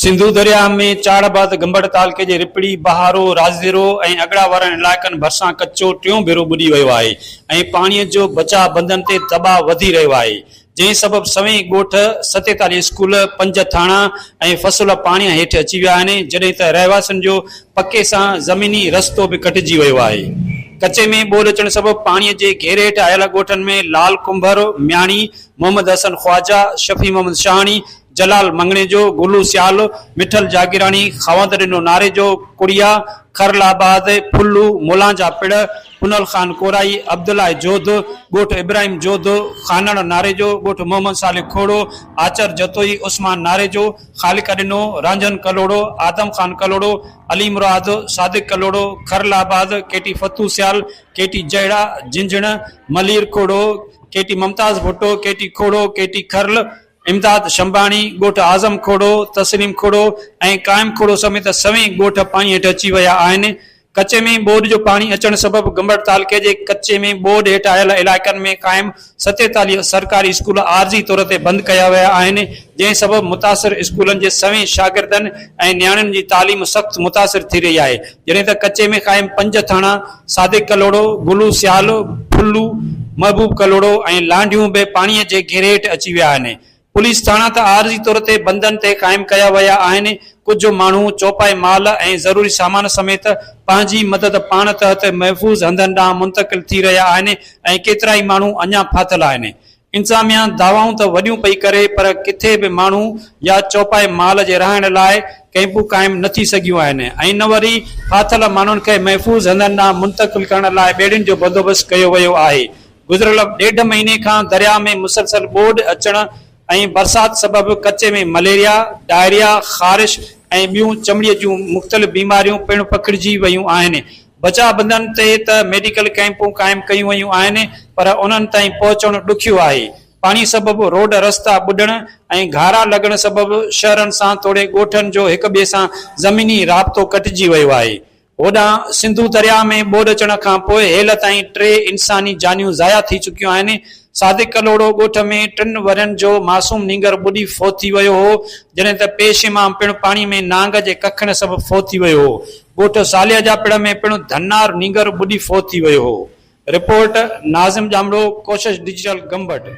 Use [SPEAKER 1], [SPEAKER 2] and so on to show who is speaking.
[SPEAKER 1] سنڌو درياهه ۾ چاڙهه بعد گمبٽ تعلقي جي رپڙي، بهارو، رازديرو ۽ اڳڙا وارن علائقن ڀرسان ڪچو ٽيون ڀيرو ٻڏي ويو آهي ۽ پاڻي جو بچاء بندن تي دٻاء وڌي رهيو آهي جنهن سبب سوين ڳوٺ، 47 اسڪول، پنج ٿاڻا ۽ فصل پاڻي هيٺ اچي ويا آهن جڏهن ته رهواسين جو پڪي سان زميني رستو به ڪٽجي ويو آهي. ڪچي ۾ ٻوڏ اچڻ سبب پاڻي جي گهيري هيٺ آيل ڳوٺن ۾ لال ڪنڀر، مياڻي، محمد حسن خواجه، شفيع محمد شاهاڻي، جلال مڱڻيجو، گلو سيال، مٺل جاگيراڻي، خاوند ڏنو ناريجو، ڪڙيا، کرل آباد، ڦلو، مولانجا پڙ، پنهل خان ڪورائي، عبدالله جوڌ، ڳوٺ ابراهيم جوڌ، خانڻ ناريجو، ڳوٺ محمد صالح کوڙو، آچر جتوئي، عثمان ناريجو، خالق ڏنو، رانجهن ڪلهوڙو، آدم خان ڪلهوڙو، علي مراد، صادق ڪلهوڙو، کرل آباد، ڪيٽي فتو سيال، ڪيٽي جهڙا، جهنجهڻ، ملير کوڙو، ڪيٽي ممتاز ڀٽو، ڪيٽي کوڙو، ڪيٽي کرل، امداد شنباڻي، ڳوٺ اعظم کوڙو، تسليم کوڙو ۽ قائم کوڙو سميت سوين ڳوٺ پاڻي هيٺ اچي ويا آهن. ڪچي ۾ ٻوڏ جو پاڻي اچڻ سبب گمبٽ تعلقي جي ڪچي ۾ ٻوڏ هيٺ آيل علائقن ۾ قائم 47 سرڪاري اسڪول عارضي طور تي بند ڪيا ويا آهن جنهن سبب متاثر اسڪولن جي سوين شاگردن ۽ نياڻين جي تعليم سخت متاثر ٿي رهي آهي جڏهن ته ڪچي ۾ قائم پنج ٿاڻا صادق ڪلهوڙو، گلو سيال، ڦلو، محبوب ڪلهوڙو ۽ لانڍيون به پاڻيء جي گهيري هيٺ اچي ويا آهن. پوليس ٿاڻا ته عارضي طور تي بندن تي قائم ڪيا ويا آهن، ڪجهه ماڻهو چوپائي مال ۽ ضروري سامان سميت پنهنجي مدد پاڻ تحت محفوظ هنڌن ڏانهن منتقل ٿي رهيا آهن ۽ ڪيترائي ماڻهو اڃا ڦاٿل آهن. انتظاميا دعوائون ته وڏيون پئي ڪري پر ڪٿي به ماڻهو يا چوپائي مال جي رهائڻ لاء ڪئمپون قائم نه ٿي سگهيون آهن ۽ نه وري ڦاٿل ماڻهن کي محفوظ هنڌن ڏانهن منتقل ڪرڻ لاء ٻيڙين جو بندوبست ڪيو ويو آهي. گذريل ڏيڍ مهيني کان درياء ۾ مسلسل ٻوڏ اچڻ ۽ برسات سبب ڪچي ۾ مليريا، ڊائريا، خارش ۽ ٻيون چمڙي جون مختلف بيماريون پڻ پکڙجي ويون آهن. بچاء بندن تي ته ميڊيڪل ڪئمپون قائم ڪيون ويون آهن پر انهن تائين پهچڻ ڏکيو آهي. پاڻي سبب روڊ رستا ٻڏڻ ۽ گهارا لڳڻ سبب شهرن سان توڙي ڳوٺن جو هڪ ٻئي سان زميني رابطو ڪٽجي ويو آهي. هوڏانهن سنڌو درياء ۾ ٻوڏ اچڻ کانپوء هيل تائين ٽي انساني جانيون ضايع ٿي چڪيون آهن. صادق ڪلهوڙو ڳوٺ ۾ ٽن ورهين جو معصوم نينگر ٻڏي فوت ٿي ويو هو، جڏهن ته پيش امام پڻ پاڻي ۾ نانگ جي ڪکڻ سبب فوت ٿي ويو هو. ڳوٺ صالح جا پڙ ۾ پڻ ڌنار نينگر ٻڏي فوت ٿي ويو هو. رپورٽ، ناظم ڄامڙو، ڪوشش ڊجيٽل گمبٽ.